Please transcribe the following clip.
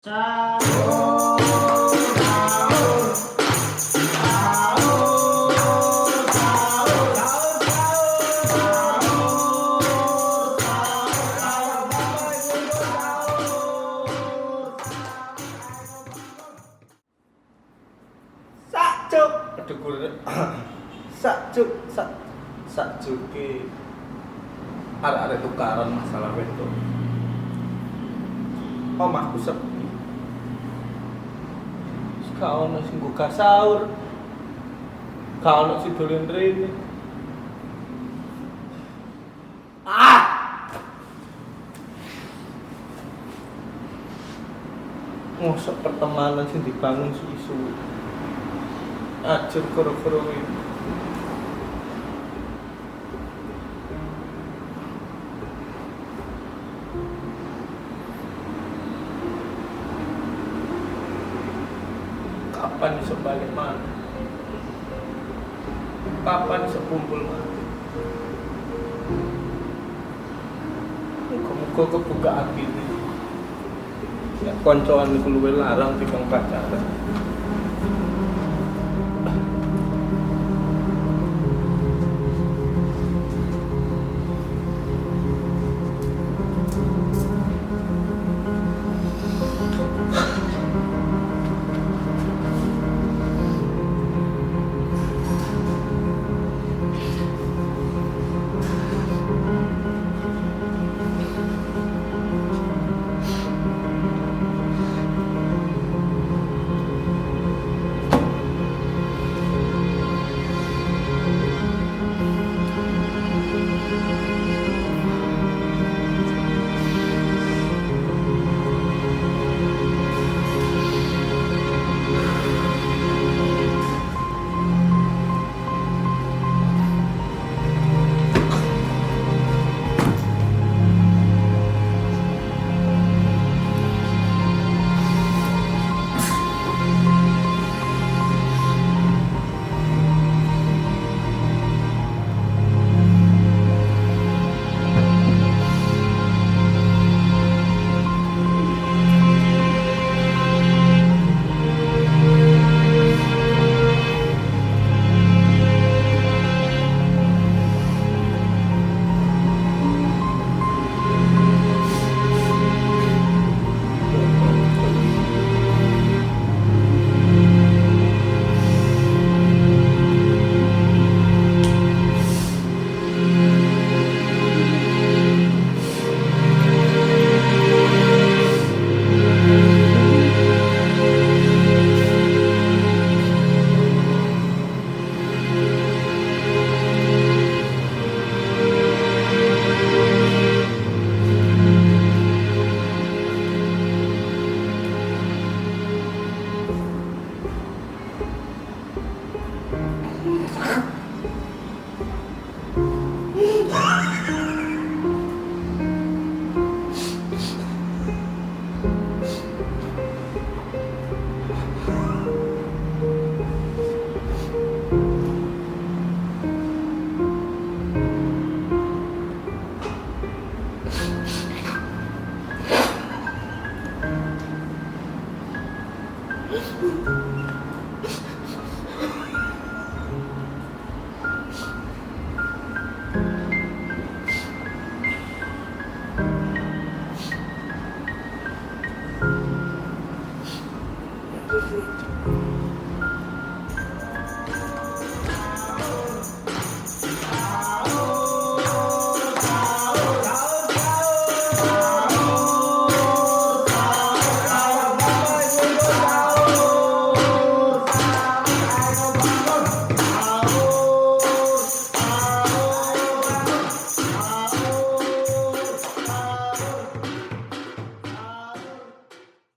Sahur, sahur, sahur, sahur, sahur, sahur, sahur. Sak cuk. Aduh sak cuk sak sak cuke. Arek-arek tukaran masalah wedok. Omahku sepi. Gak ono sing gugah sahur. Gak ono sing dolen rene. Ah! Ngosok pertemanan sing dibangun suwi-suwi. Ajur koro-koro kuwi. Kapan iso balik mana? Kapan iso kumpul mana? Muga-muga kebuka atine. Ya koncoan iku luwih larang timbang pacaran.